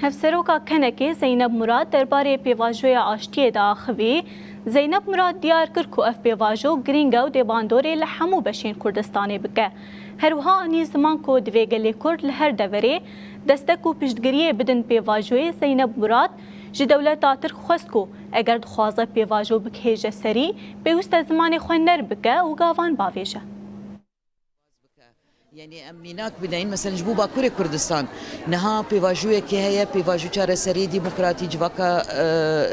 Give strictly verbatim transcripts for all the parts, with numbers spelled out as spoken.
Hevseroka KENEKê Zeynep Murad derbarê pêvajoya aştiyê de axivî. Zeynep Murad diyar kir ku ev pêvajo girîng e û dê bandorê li hemû beşên Kurdistanê bike. Her wiha anî ziman ku divê gelê Kurd li her deverê destek û piştgiriyê bidin pêvajoyê. Zeynep Murad ji dewleta Tirk xwest ku eger dixwaze pêvajo bihêje serî, pêwîst e zimanê xwe nerm bike û gavan bavêje. Yanî em mînak bideyin, meselen ji bo Bakurê Kurdistan niha pêvajoyekê heye, pêvajo çareseriyê demokratî, civaka,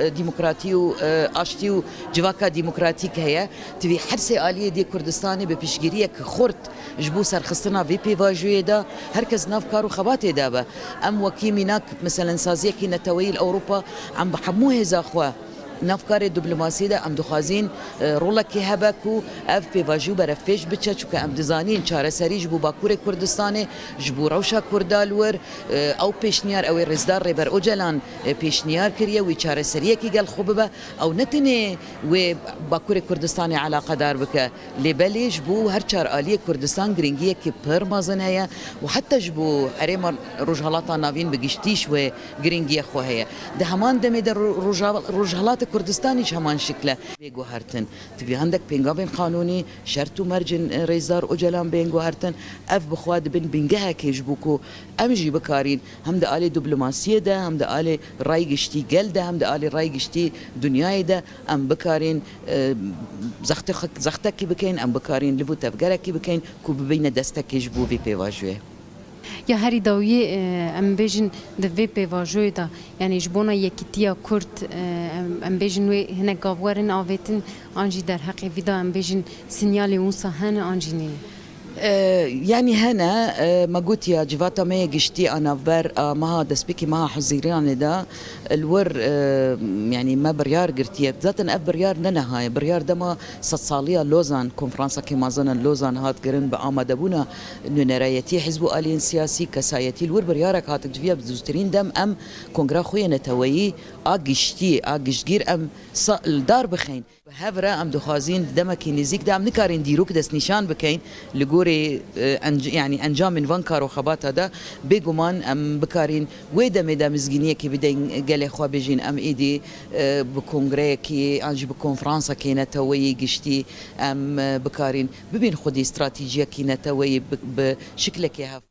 e, demokratî û, e, aştî û civaka demokratîk heye. Tivî her sê aliyê dê Kurdistanê bi piştgiriyek xurt ji bo serxistina vê pêvajoyê de her kes nav kar û xebatê de be. Em wekî mînak, meselen saziyekî neteweyî li Ewropa, em bi hemû hêza xwe nav karê diplomasiyê de em dixwazîn, e, rolekê hebe ku ev pêvajo berevpêş biçe, çunke em dizanîn çareserî ji bo Bakurê Kurdistanê, ji bo rewşa Kurda li wir, e, ew pêşniyar, ew ê Rêzdar Rêber Ocalan, e, pêşniyar kiriye, wî çareseriyekî gel xwe bibe. Ew ne tenê wê Bakurê Kurdistanê eleqedar bike, lê belê ji bo her çar aliyê Kurdistan girîngiyekî pir mezin heye û heta ji bo herêma Rojhelata Navîn bi giştî ji wê girîngiye xwe heye. Di heman demê de Ro-, Roja-, Rojhelata Kurdistanî ji heman şikle bê guhertin. Tivî hindek pêngavên qanûnî, şert û mercên, e, Rêzdar Ocalan bên guhertin. Ev bi xwe dibin bingehekê ji bo ku em jî bikarîn hem di alê diplomasiyê de, hem di alê rayê giştî gel de, hem di alê rayê giştî dinyayê de em bikarîn, e, zextê xwe, zextekî bikeyn, em bikarîn liv û tevgerekî bikeyn ku bibîne destekê ji bo vê pêvajoyê. Ya herî dawiyê, e, em bêjin di vê pêvajoyê de, yanî ji bona yekîtiya Kurd, e, em, em bêjin wê hinek gav werin avêtin, an jî derheqê vî de em bêjin sinyalê wisa hene an jî nîne? E, yanî hene, e, me gotiya civata me yê giştî a navber a meha destpêkê meha Hezîranê de li wir, e, yanî me biryar girtiye. Zaten ev biryar ne niha ye. Biryar dema sedsaliya Lozan, konferanseke mezin in Lozan hat kirin bi amadebûna nûnerayetî, hizb û aliyên siyasî, kesayetî li wir biryarek hatin civiya bi zûtirîn dem em kongra xwe yê neteweyî a giştî, a giştgîr em sa-, li dar bixeyn. Bi hev re em dixwazîn di demekî nêzîk de em nikarin dîrok destnîşan bikeyn li gorî, e, enc-, yanî encamên van kar û xebata de bêguman em bikarîn wê demê de mizgîniyekê bideyn gelê xwe bêjin em êdî, e, bi kongreyekî an jî bi konferansekê neteweyî giştî em, e, bikarîn bibîn xwedî stratejiyekî neteweyî bi, bi şiklekê hev.